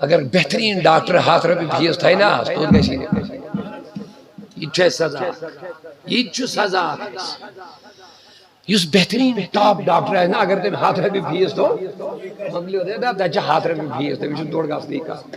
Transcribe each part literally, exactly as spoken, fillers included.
اگر بہترین ڈاکٹر ہتھ رۄپیہِ فیس تھایہِ نا، توٚت گژھی نہٕ۔ یہِ تہِ چھُ اَسہِ سزا اکھ۔ یہِ تہِ چھُ سزا اکھ اَسہِ۔ یُس بہترین ٹاپ ڈاکٹر آسہِ نا، اگر تٔمۍ ہتھ رۄپیہِ فیس تھوٚو، مۄکلیو دے، دپ، تتہِ چھِ ہتھ رۄپیہِ فیس، تٔمِس چھُنہٕ تورٕ گژھنٕے کانٛہہ۔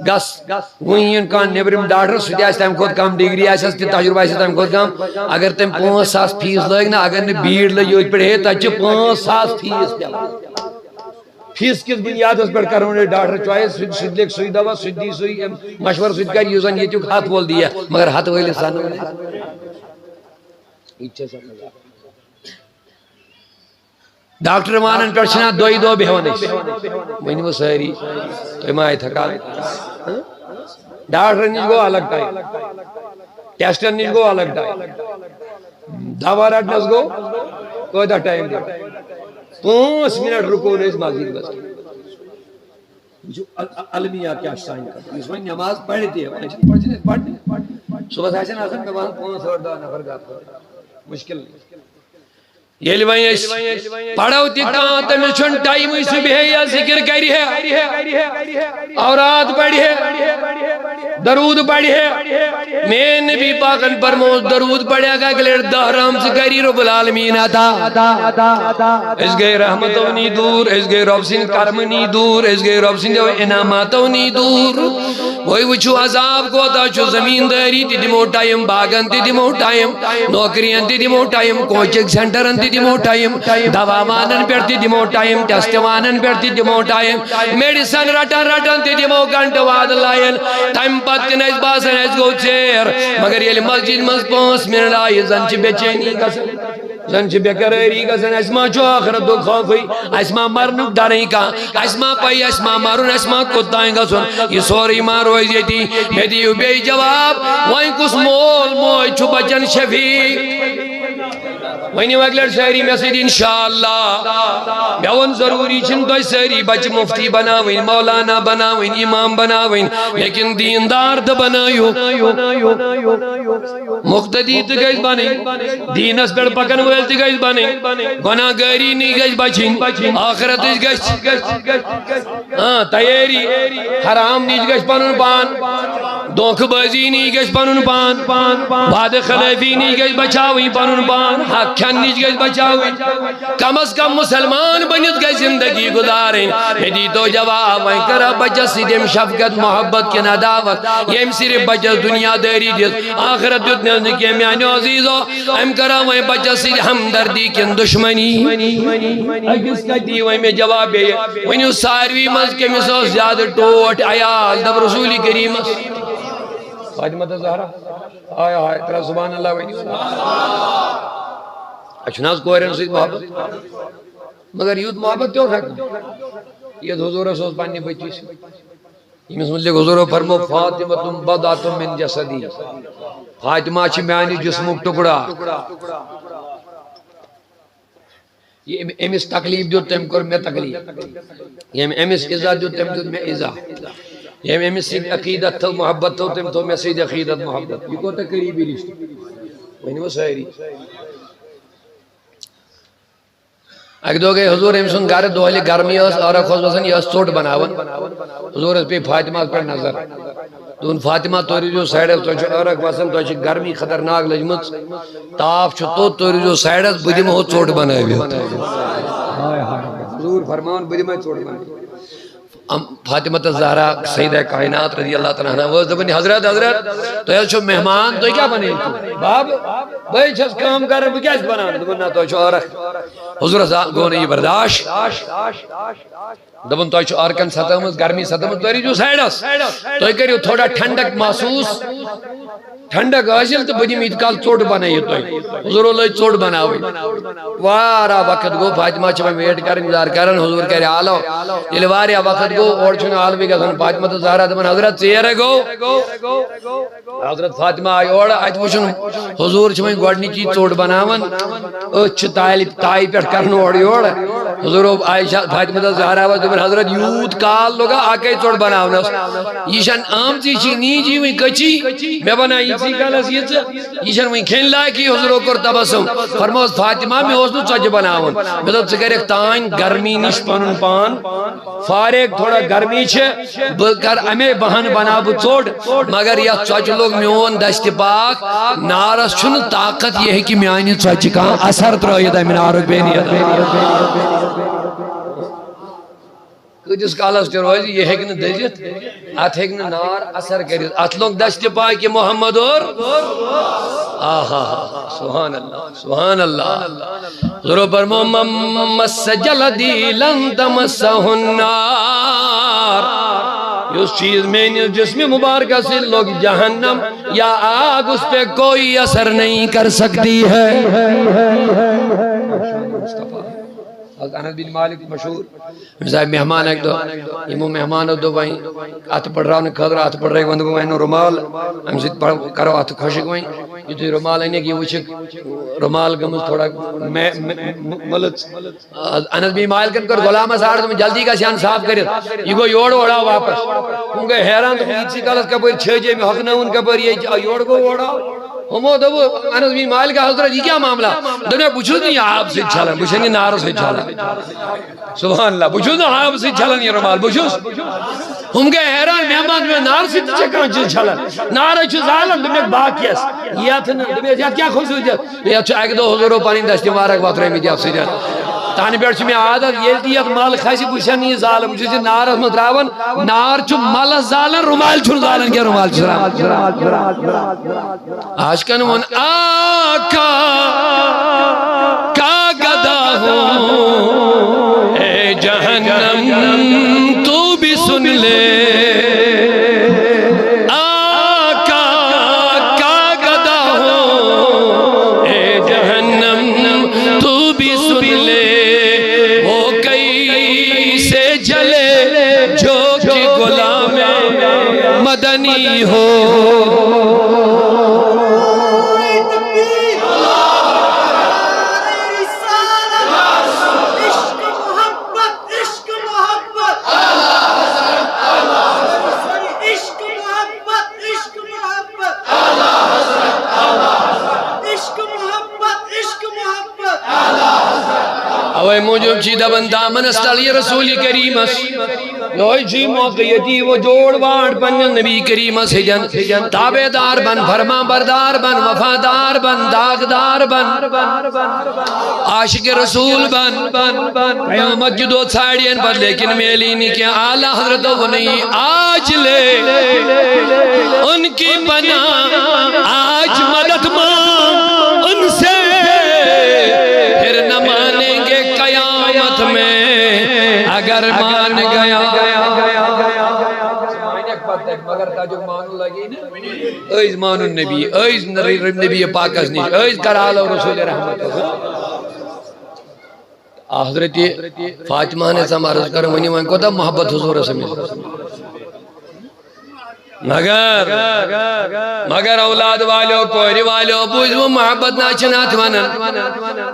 گژھ، وۄنۍ یِن کانٛہہ نیٚبرِم ڈاکٹر، سُہ تہِ آسہِ تمہِ کھۄتہٕ کم ڈگری آسٮ۪س تہِ، تجربہٕ آسٮ۪س تمہِ کھۄتہٕ کم۔ اگر تٔمۍ پانٛژھ ساس فیس لٲگۍ نا، اگر نہٕ بیٖڑ لٔج یوٚتۍ پٮ۪ٹھ، ہے، تتہِ چھِ پانٛژھ ساس فیس پٮ۪وان۔ فیس کِس بُنیادس پٮ۪ٹھ کرو نہٕ ڈاکٹر چویس، سُہ تہِ، سُہ تہِ لیکھِ سُے دوا، سُہ تہِ دی سُے، أمۍ مشورٕ سُہ تہِ کرِ، یُس زن ییٚتیُک ہتھ وول دِیہِ، مگر ہتھ وٲلِس سنو نہٕ۔ یہِ تہِ چھِ آسان۔ ڈاکٹر وانن پٮ۪ٹھ چھِنہ دۄیہِ دۄہ بیٚہوان أسۍ۔ ؤنِو سٲری، تُہۍ ما آیہِ تھکان؟ ہہ؟ ڈاکٹرن نِش گوٚو الگ ٹایم، ٹیسٹن نِش گوٚو الگ ٹایم، دوا رٹنس گوٚو کۭتیاہ ٹایم دیُن؟ پانٛژھ منٹ رُکو نہٕ أسۍ مسجد منٛز۔ وٕچھِو، ال-، ال-، المیہ کیٛاہ چھُ سانہِ خٲطرٕ۔ یُس وۄنۍ نٮ۪ماز پرِ تہِ، وۄنۍ چھِنہٕ پرِ، پرِ، پرِ۔ صُبحس آسن آسان، مےٚ باسان، پانٛژھ، ٲٹھ، دَہ نفر گرٕ۔ مُشکل نہٕ۔ ییٚلہِ وۄنۍ أسۍ پرو تہِ کانٛہہ، تٔمِس چھُنہٕ ٹایمٕے، سُہ بیٚہہِ یا ذِکِر کرِ ہے، اوراد پرِ ہے، درود پرِ ہے۔ میٲنۍ نبی پاکن فرموو، درود پرِ اکھ اکہِ لٹہِ دہ رحمژٕ کری رب العالمین عطا۔ أسۍ گٔے رحمتو نی دوٗر، أسۍ گٔے رب سٕنٛدِ کرمہٕ نی دوٗر، أسۍ گٔے رب سٕنٛدیو انعاماتو نی دوٗر۔ وۄنۍ وٕچھِو عذاب کوتاہ چھُ، زمیٖندٲری تہِ دِمو ٹایم، باغن تہِ دِمو ٹایم، نوکرین تہِ دِمو ٹایم، کوچنگ سینٹرن تہِ دِمو ٹایم، دوا وانن پٮ۪ٹھ تہِ دِمو ٹایم، ٹیسٹ وانن پٮ۪ٹھ تہِ دِمو ٹایم، میڈیسن رٹان رٹان تہِ دِمو گھنٹہٕ واد لایَن۔ تمہِ پتہٕ تہِ نہٕ اَسہِ باسان اَسہِ گوٚو ژیر، مگر ییٚلہِ مسجد منٛز پانٛژھ منٹ آیہِ، زن چھِ بے چینی گژھان، زن چھِ بے قرٲری گژھان۔ اَسہِ ما چھُ ٲخرتُک خوفٕے؟ اَسہِ ما مرنُک ڈرٕے کانٛہہ؟ اَسہِ ما پَیہِ اَسہِ ما مرُن؟ اَسہِ ما کوٚت تام گژھُن؟ یہِ سورُے ما روزِ ییٚتی؟ مےٚ دِیِو بیٚیہِ جواب، وۄنۍ کُس مول موج چھُ بچن شفیع؟ ؤنِو اَکہِ لٹہِ سٲری مےٚ سۭتۍ، انشاءاللہ۔ مےٚ ووٚن، ضروٗری چھِنہٕ تۄہہِ سٲری بچہِ مفتی بناوٕنۍ، مولانا بناوٕنۍ، امام بناوٕنۍ، لیکن دیندار تہٕ بنٲیِو۔ مقتدی تہِ گژھِ بنٕنۍ، دیٖنس پٮ۪ٹھ پکن وٲلۍ تہِ گژھِ بنٕنۍ، گۄناہ گٲری نِش گژھِ بچٕنۍ، ٲخرتٕچ گژھِ، آ، تیٲری، حرام نِش گژھِ پنُن پان، دھوکہٕ بٲزی نِش گژھِ پنُن پان، وعدٕ خلٲفی نِش گژھِ بچاوٕنۍ پنُن پان، حق کھٮ۪ن نِش گژھِ بچاوٕنۍ۔ کم از کم مسلمان بٔنِتھ گژھِ زندگی گزارٕنۍ۔ مےٚ دیٖتو جواب، وۄنۍ کرا بچس سۭتۍ أمۍ شفقت، محبت کِنہٕ عداوت؟ ییٚمۍ صرف بچس دُنیا دٲری دِژ، آخرت دیُت نہٕ کینٛہہ۔ میانیو عزیزو، أمۍ کرا وۄنۍ بچس سۭتۍ ہمدردی کِنہٕ دُشمنی؟ أکِس کتہِ یی وۄنۍ مےٚ جواب بیٚیہِ؟ ؤنِو، ساروی منٛز کٔمِس اوس زیادٕ ٹوٹھ عیال؟ دپ رسول کریمس۔ فاطمہ تہٕ زہرا۔ ہاے ہاے، ترٛےٚ سبحان اللہ ؤنِو۔ اَسہِ چھُنہٕ حظ کورٮ۪ن سۭتۍ محبت؟ مگر یُتھ محبت تہِ اوس ہٮ۪کان۔ یَتھ حضوٗرس اوس پننہِ بٔچی سۭتۍ۔ ییٚمِس مُتعلِق حضوٗرو فرمو، "فاطمہ تم بضعۃ من جسدی"۔ فاطمہ چھِ میانہِ جسمُک ٹُکڑا۔ ییٚمۍ أمِس تکلیف دیُت، تٔمۍ کوٚر مےٚ تکلیف۔ ییٚمۍ أمِس عزت دیُت، تٔمۍ دیُت مےٚ عزت۔ ییٚمۍ أمِس سۭتۍ عقیدت تھٲو، محبت تھٲو، تٔمۍ تھٲو مےٚ سۭتۍ عقیدت، محبت۔ یہِ کوٗتاہ قریٖبی رشتہٕ۔ ؤنِو سٲری۔ اکہِ دۄہ گٔے حضور أمۍ سُنٛد گرٕ، دۄہلہِ گرمی ٲس، عٲرق اوس وسان، یہِ ٲس ژوٚٹ بناوان۔ حضورس پیٚیہِ فاطمہ ہس پٮ۪ٹھ نظر۔ دوٚپُن، "فاطمہ، تُہۍ روٗزِو سایڈس، تۄہہِ چھُ عٲرق وسان، تۄہہِ چھِ گرمی خطرناک لٔجمٕژ، تاپھ چھُ توٚت، تُہۍ روٗزِو سایڈس، بہٕ دِمہو ژوٚٹ بنٲوِتھ۔" حضور فرماوان، "بہٕ دِمے ژوٚٹ بنٲوِتھ۔" ام-، فاطمہ تہٕ زہرا سیدہ کائنات رضی اللہ تعالیٰ عنہا ٲس دپان، "حضرت، حضرت، تُہۍ حظ چھِو مہمان، تُہۍ کیٛاہ بنٲوِو؟ بب، بہٕ حظ چھَس کٲم کران، بہٕ کیٛاہ چھُس بناوان؟" دوٚپُن، "نہ، تۄہہِ چھُو عٲرق۔" حضورس آ-، گوٚو نہٕ یہِ برداشت۔ دوٚپُن، "تۄہہِ چھُ عٲرقن ستٲومٕژ، گرمی ستٲومٕژ، تُہۍ روٗزِو سایڈس۔ تُہۍ کٔرِو تھوڑا ٹھنڈک محسوٗس۔ ٹھنڈک حٲصِل تہٕ بہٕ دِمہٕ ییٖتِس کال ژوٚٹ بنٲیِتھ تۄہہِ۔" حضوٗرو لٲج ژوٚٹ بناوٕنۍ۔ واریاہ وقت گوٚو، فاطمہ چھِ وۄنۍ wait کران، انتظار کران، حضوٗر کرِ آلو۔ ییٚلہِ واریاہ وقت گوٚو، اورٕ چھُنہٕ آلوٕے گژھان۔ فاطمہ تہٕ زہرا دپان، "حضرت، ژیر ہے گوٚو۔" حضرت فاطمہ آیہِ اورٕ، اتہِ وُچھُن حضور چھِ وۄنۍ گۄڈنِچی ژوٚٹ بناوان، أتھۍ چھِ تالہِ، تایہِ پٮ۪ٹھ کران اورٕ یورٕ۔ حضور عائشہ فاطمہ تہٕ زہرا ٲس دپان، "حضرت، یوٗت کال لوٚگا اکے ژوٚٹ بناونس؟ یہِ چھَنہٕ آمژٕے، یہِ چھِ نیٖجی وۄنۍ کٔچی۔ مےٚ بناو ییٖتسٕے کالس یہِ ژٕ، یہِ چھَنہٕ وۄنۍ کھیٚنۍ لایقٕے۔ حضوٗرو کوٚر تبسم، فرمووُس، فاطمہ، مےٚ اوس نہٕ ژۄچہِ بناوُن، مےٚ دوٚپ، ژٕ کَرٮ۪کھ تانۍ گرمی نِش پنُن پان فارغ، تھوڑا گرمی چھِ، بہٕ کَرٕ اَمے بہانہٕ بناو بہٕ ژوٚٹ، مگر یَتھ ژۄچہِ لوٚگ میون دستِ پاک، نارس چھُنہٕ طاقت، یہِ ہیٚکہِ میانہِ ژۄچہِ کانٛہہ اثر ترٲوِتھ اَمہِ نارُک بے نیت۔ کۭتِس کالس تہِ روزِ، یہِ ہیٚکہِ نہٕ دٔزِتھ، اتھ ہیٚکہِ نہٕ نار اثر کٔرِتھ۔ اتھ لوٚگ دستِ پاکہِ محمد اور۔ آہا، سبحان اللہ، سبحان اللہ۔ ضرور فرمو، "من مس جلدی لن تمسہ النار"۔ یُس چیز میٲنِس جسمِ مبارکس سۭتۍ لوٚگ جہنم یا آگ، اس پہ کوئی اثر نہیں کر سکتی ہے۔ حضرت انس بن مالک مشہور، أمِس آیہِ مہمان اَکہِ دۄہ، یِمو مہمانو دوٚپ وۄنۍ اَتھٕ پٔٹھراونہٕ خٲطرٕ، اَتھٕ پٔٹھرٲوِکھ، وۄنۍ دوٚپُن وۄنۍ اَنو رُمال، اَمہِ سۭتۍ پَ-، کَرو اَتھٕ خۄشٕک وۄنۍ۔ یُتھُے رُمال أنِکھ، یہِ وٕچھِکھ رُمال گٔمٕژ تھوڑا مے-، مے-، مٔلٕژ۔ انس بن مالکن کٔر غلامس آرڈر، دوٚپُن، "جلدی گژھِ ہن صاف کٔرِتھ، یہِ گوٚو یورٕ اورٕ آو واپس۔" ہُم گٔے حیران، دوٚپُن، "ییٖتسٕے کالس کپٲرۍ چھٲجے مےٚ، ہۄکھنٲوٕن کپٲرۍ یہِ، یورٕ گوٚو اورٕ آو؟" ہُمو دوٚپ، انس بن مالک، "حضرت، یہِ کیٛاہ معاملہ؟" دوٚپُن، "بہٕ چھُس نہٕ یہِ آب سۭتۍ چھلان، بہٕ چھُس نہٕ یہِ نارٕ سۭتۍ چھلان۔" سبحان اللہ، بہٕ چھُس نہٕ آب سۭتۍ چھلان یہِ رُمال، بہٕ چھُس۔ ہُم گٔے حیران، مہمان، مےٚ نارٕ سۭتۍ تہِ چھےٚ کانٛہہ چیٖز چھلان؟ نارے چھُ زالان، دوٚپمَکھ باقیَس، یَتھ نہٕ، دوٚپمَس، "یَتھ کیٛاہ خصوٗصیت؟" یَتھ چھُ اَکہِ دۄہ حضوٗرو پَنٕنۍ دستہِ مبارک وۄتھرٲومٕتۍ یَتھ سۭتۍ۔ تَنہٕ پٮ۪ٹھ چھُ مےٚ عادت، ییٚلہِ تہِ یَتھ مَل کھسہِ، بہٕ چھُس نہٕ یہِ زالان، بہٕ چھُس یہِ نارَس منٛز ترٛاوان، نار چھُ مَلَس زالان، رُمال چھُنہٕ زالان کینٛہہ، رُمال چھُ زالان۔ عاشقن ووٚن، "آقا کا گدا ہوں، اے جہنم تو بھی سن لے۔ آقا کا گدا ہوں، اے جہنم تو بھی سن لے۔ وہ کیسے جلے جو کہ غلام مدنی ہو۔" عشق محبت، عشق محبت، عشق محبت، عشق محبت، عشق محبت، عشق محبت۔ اوے موجب چی دبن دامنس تل یہ رسول کریمس۔ یہوے چھُ موقع ییٚتہِ یِوو جوڑ واٹ پننہِ نبی کریمس ہیٚتٮ۪ن۔ تابع دار بن، فرما بردار بن، وفادار بن، داغدار بن۔ عاشق رسول بن۔ قیامت کہِ دۄہ ژھانڈین پتہٕ لیکن میلی نہٕ کینٛہہ۔ اعلیٰ حضرت ووٚنُے، آج لے ان کی پناہ، آج مدد مانگ ان سے، پھر نہ مانیں گے قیامت میں اگر مان گیا۔ مگر تاجک مانو لگی نا۔ أسۍ مانُن نبی، أسۍ نبی پاکس نِش، أسۍ کرالو رسول رحمت۔ حضرت فاطمہ نے سم عرض کر، ونی وۄنۍ کوتاہ محبت حضورس منٛز۔ مگر، مگر اولاد والو، کورِ والو، بوٗزِو محبت نا چھِنہٕ اتھ ونان۔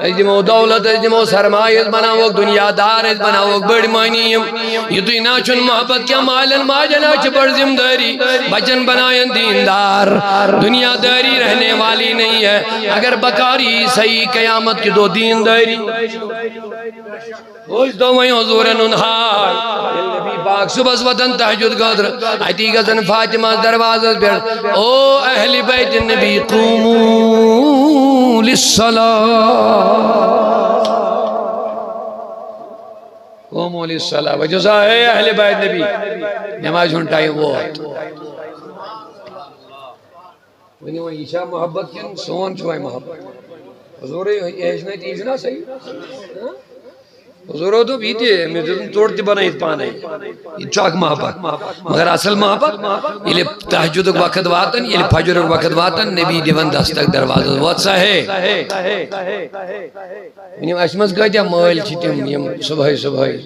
أسۍ دِمو دولت، أسۍ دِمو سرمایہ، أسۍ بناووکھ دُنیا دار، أسۍ بناووکھ بٔڑۍ مٲنی یِم۔ یُتُے نہ چھُنہٕ محبت کینٛہہ، مالٮ۪ن ماجٮ۪ن حظ چھِ بٔڑ ذمہٕ دٲری، بچن بناین دیندار۔ دنیا داری رہنے والی نہیں ہے۔ اگر بکاری صحیح، قیامت کہِ دۄہ دینداری۔ أسۍ دۄہ وۄنۍ حضوٗرن ہُنٛد حال۔ ییٚلہِ نبی پاک صُبحس وۄتھان تہجد خٲطرٕ، اتی گژھان فاطمہ دروازس پٮ۪ٹھ، "او اہل بیت نبی، قوموا للصلاۃ۔" قوموا للصلاۃ۔ وۄنۍ چھُ سا، اے اہل بیت نبی، نمازِ ہُنٛد ٹایم ووت۔ ؤنِو وۄنۍ، یہِ چھا محبت کِنہٕ سون چھُ وۄنۍ محبت؟ حضوٗرٕے ہیٚچھنٲے تہِ، یہِ چھُنہ صحیح؟ ہاں؟ حضوٗرو دوٚپ، یہِ تہِ، أمِس دیُتُن ژوٚٹ تہِ بنٲیِتھ پانے۔ یہِ تہِ چھُ اکھ محبت۔ مگر اصل محبت، ییٚلہِ تہجدُک وقت واتان، ییٚلہِ فجرُک وقت واتان، نبی دِوان دستک دروازس، "وۄتھ سا ہے۔" ؤنِو، اَسہِ منٛز کۭتیٛاہ مٲلۍ چھِ تِم، یِم صُبحٲے صُبحٲے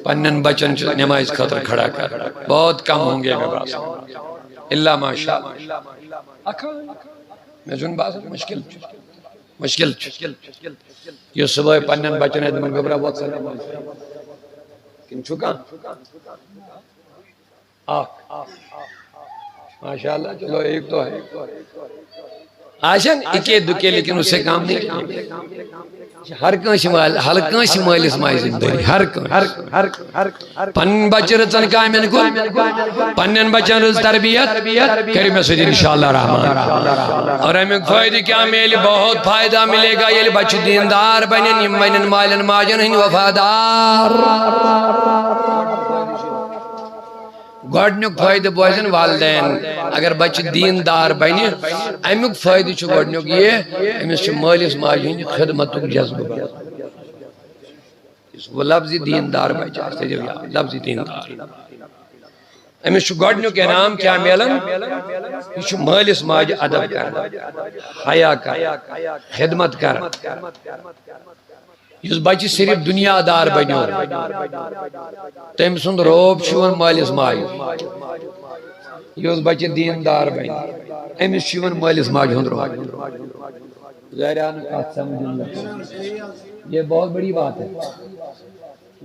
پننٮ۪ن بچن چھِ نمازِ خٲطرٕ کھڑا کران؟ بہت کم ہوں گے، مےٚ باسان۔ الا ماشاء اللہ۔ مےٚ چھُنہٕ باسان، مُشکِل چھُ۔ مُشکِل چھُ۔ یُس صُبحٲے پننٮ۪ن بچن آسہِ دَپان، "گوٚبرا، وۄتھ سا نٮ۪مازِ۔" کِنہٕ چھُ کانٛہہ؟ اکھ۔ ماشاءاللہ، چلو، ایک تو ہے۔ آشن اکے دکے، لیکن اس سے کام نہیں۔ ہر کانٛسہِ مال-، ہر کانٛسہِ مٲلِس ماجہِ ذمہ دٲری، ہر کانٛسہِ۔ پنٕنۍ بچہِ رٕژن کامٮ۪ن کُن، پننٮ۪ن بچن رٕژ تربیت کٔرِو مےٚ سۭتۍ انشاءاللہ رحمان۔ اور امیُک فٲیدٕ کیٛاہ میلہِ؟ بہت فٲیدٕ میلے گا، ییٚلہِ بچہِ دیندار بنن، یِم بنن مالٮ۪ن ماجن ہٕنٛدۍ وفادار۔ گۄڈٕنیُک فٲیدٕ بوزن والدین، اگر بچہِ دیندار بنہِ، امیُک فٲیدٕ چھُ گۄڈٕنیُک یہِ، أمِس چھُ مٲلِس ماجہِ ہٕنٛدِ خدمتُک جذبہٕ بڑان۔ یُس وۄنۍ لفظی دیندار بچہِ آسہِ، تھٲیزیو یاد، لفظی دیندار۔ أمِس چھُ گۄڈٕنیُک انعام کیٛاہ میلان؟ یہِ چھُ مٲلِس ماجہِ ادب کران، حیا کران، خدمت کران۔ یُس بچہِ صرف دُنیا دار بنیو، تٔمۍ سُنٛد رعب چھُ یِوان مٲلِس ماجہِ۔ یُس بچہِ دیندار بنہِ، أمِس چھُ یِوان مٲلِس ماجہِ ہُنٛد رعب۔ ظاہر ہے نہٕ کتھ سمجھ یِنہٕ لگان۔ یہ بہت بڑی بات ہے۔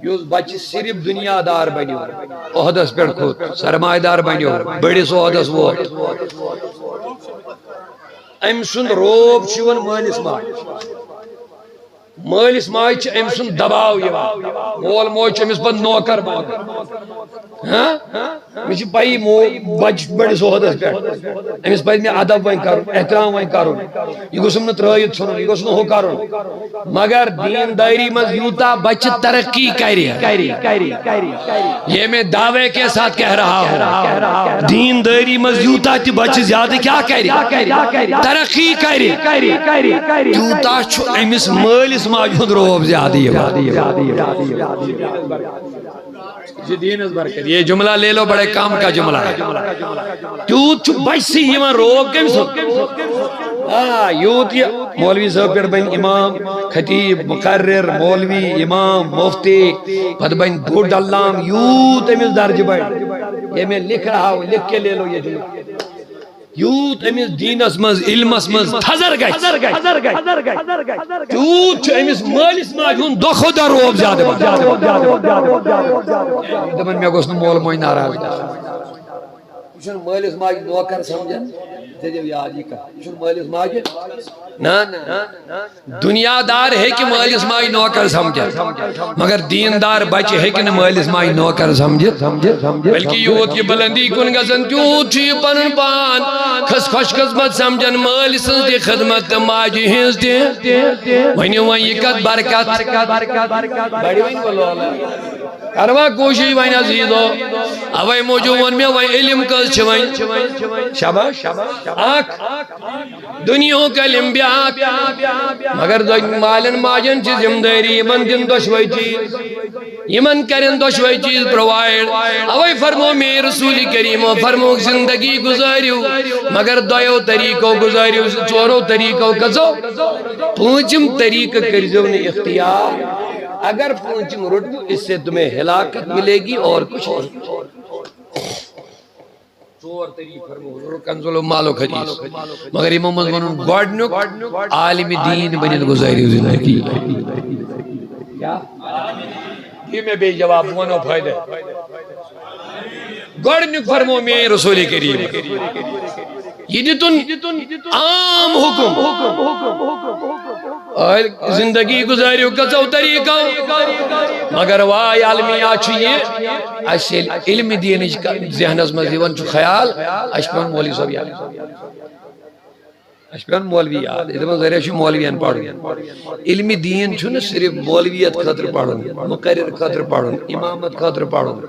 یُس بچہِ صرف دُنیا دار بنیو، عہدس پٮ۪ٹھ کھوٚت، سرمایہ دار بنیو، بٔڑِس عہدس ووت، أمۍ سُنٛد رعب چھُ یِوان مٲلِس ماجہِ۔ مٲلِس ماجہِ چھُ أمۍ سُنٛد دباو یِوان۔ مول موج چھُ أمِس پتہٕ نوکر بنان۔ ہاں؟ مےٚ چھِ پَیی، مو-، بَچہٕ چھُ بٔڑِس عہدَس پٮ۪ٹھ۔ أمِس پَزِ مےٚ ادب وۄنۍ کَرُن، احترام وۄنۍ کَرُن۔ یہِ گوٚژھُم نہٕ ترٛٲیِتھ ژھٕنُن، یہِ گوٚژھ نہٕ ہُہ کَرُن۔ مگر دیٖندٲری منٛز یوٗتاہ بَچہٕ ترقی کَرِ، یہ میں دعوے کے ساتھ کہہ رہا ہوں، دیٖندٲری منٛز یوٗتاہ تہِ بَچہٕ زیادٕ کیٛاہ کَرِ؟ ترقی کَرِ۔ تیوٗتاہ چھُ أمِس مٲلِس ماجہِ ہُنٛد رعب زیادٕ یِوان۔ یہ دین از برکت، یہ جملہ لے لو، بڑے کام کا جملہ ہے۔ تیوٗت چھُ بچہِ سٕے یِوان رعب کٔمۍ سُنٛد؟ آ، یوٗت یہِ مولوی صٲب پٮ۪ٹھ بنہِ امام، خطیب، مقرر، مولوی، امام، مفتی، پتہٕ بنہِ بوٚڑ علام، یوٗت أمِس درجہٕ بڑِ۔ یہ میں لکھ رہا ہوں، لکھ کے لے لو یہ جملہ۔ یوٗت أمِس دیٖنس منٛز، علمس منٛز تھزر گژھِ، تیوٗت چھُ أمِس مٲلِس ماجہِ ہُنٛد دۄہ کھۄتہٕ دۄہ رعب زیادٕ بڑان۔ دَپان، مےٚ گوٚژھ نہٕ مول موج ناراض گژھُن۔ یہِ چھُنہٕ مٲلِس ماجہِ نوکر سمجھان، تھٲیزیو یاد یہِ کتھ۔ یہِ چھُنہٕ مٲلِس ماجہِ، نہ، نہ، نہ۔ دُنیا دار ہیٚکہِ مٲلِس ماجہِ نوکر سمجھِتھ، مگر دیٖندار بچہِ ہیٚکہِ نہٕ مٲلِس ماجہِ نوکر سمجھِتھ۔ بلکہِ یوٗت یہِ بلندی کُن گژھان، تیوٗت چھُ یہِ پنُن پان خۄش، خۄش قسمت سمجھان، مٲلۍ سٕنٛز تہِ خدمت تہٕ ماجہِ ہٕنٛز تہِ۔ ؤنِو وۄنۍ یہِ کتھ برکت۔ بڑِ وۄنۍ بہٕ لولہٕ۔ کروا کوٗشِش وۄنۍ عزیٖزو، اوے موٗجوٗب ووٚن مےٚ وۄنۍ علم کٔژ چھِ وۄنۍ؟ شاباش۔ اکھ۔ دُنیاہُک علم بیٛاکھ۔ مگر دۄ-، مالٮ۪ن ماجٮ۪ن چھِ ذمہٕ دٲری، یِمن دِن دۄشوے چیٖز، یِمن کرن دۄشوے چیٖز provide۔ اوے فرمو مے رسول کریمو، فرموکھ زندگی گُزٲرِو، مگر دۄیو طریٖقو گُزٲرِو، ژورو طریٖقو کٔژو؟ پوٗنٛژِم طریٖقہٕ کٔرۍزیو نہٕ اختیار۔ اگر پوٗنٛژِم روٚٹوٕ، اس سے تمہیں ہلاکت ملے گی اور کچھ نہیں۔ ژور طریٖقہٕ فرمو حضور کنز المعالُک حدیث۔ مگر یِمو منٛز ووٚنُن گۄڈٕنیُک، عالمِ دیٖن بٔنِتھ گُزٲرِو زندگی۔ کیٛاہ؟ دِیِو مےٚ بیٚیہِ جواب، بہٕ وَنو فٲیدٕ۔ گۄڈٕنیُک فرمو میٛٲنۍ رسول کریم۔ یہِ دِتُن عام حُکُم۔ اور زندگی گُزٲرِو کٔژو طریٖقو۔ مگر واے المیہ چھُ یہِ، اَسہِ ییٚلہِ علمِ دیٖنٕچ ذہنس منٛز یِوان چھُ خیال، اَسہِ چھُ پٮ۪وان مولوی صٲب یاد۔ اَسہِ چھُ پٮ۪وان مولوی یاد۔ ییٚلہِ دَپان ذٔریعہ چھُ مولویَن پَرُن۔ علمِ دیٖن چھُنہٕ صرف مولویت خٲطرٕ پَرُن، مقرر خٲطرٕ پَرُن، اِمامت خٲطرٕ پَرُن،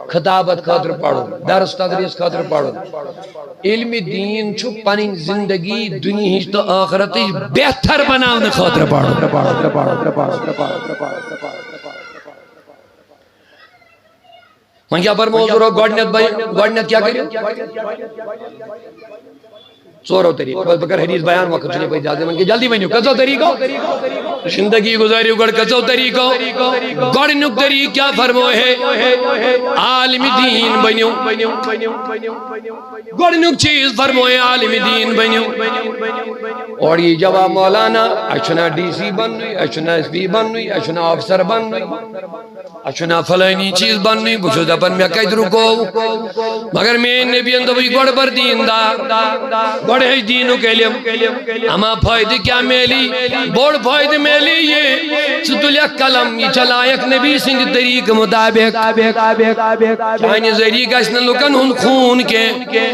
خطابت خٲطرٕ پَرُن، درس تدریس خٲطرٕ پَرُن۔ علمِ دیٖن چھُ پنٕنۍ زندگی دُنیاہٕچ تہٕ ٲخرتٕچ بہتر بناونہٕ خٲطرٕ پَرُن۔ وۄنۍ کیٛاہ فرموو حضورو؟ گۄڈٕنٮ۪تھ بَے-، گۄڈٕنٮ۪تھ کیٛاہ کٔرِو؟ ژورو طریٖقو۔ بس بہٕ کَرٕ حدیث بیان، وقت چھُنہٕ یَپٲرۍ زیادٕ۔ وۄنۍ کیٛاہ جلدی ؤنِو، کٔژو طریٖقو؟ زندگی گزٲرِو گۄڈٕ کٔژو طریٖقو۔ گۄڈٕنیُک طریٖقہٕ کیٛاہ فرموو ہے؟ عالمِ دیٖن بٔنِو۔ گۄڈٕنیُک چیٖز فرموو ہے عالمِ دیٖن بٔنِو۔ اورٕ یی جواب مولانا، اَسہِ چھُنہ ڈی سی بننُے، اَسہِ چھُنہ ایس پی بننُے، اَسہِ چھُنہ افسر بننُے، اَسہِ چھُنہ فلٲنی چیٖز بننُے۔ بہٕ چھُس دپان مےٚ کتہِ رُکوو؟ مگر میٲنۍ نبین دوٚپُے گۄڈٕ بر دیٖن دار، گۄڈٕ ہیٚچھ دیٖنُک علم۔ اما فٲیدٕ کیٛاہ میلی؟ بوٚڑ فٲیدٕ میلی یہِ، ژٕ تُلکھ قلم، یہِ چلایکھ نبی سٕنٛدِ طریٖقہٕ مُطابق۔ چانہِ ذٔریعہٕ گژھِ نہٕ لُکن ہُنٛد خوٗن کینٛہہ،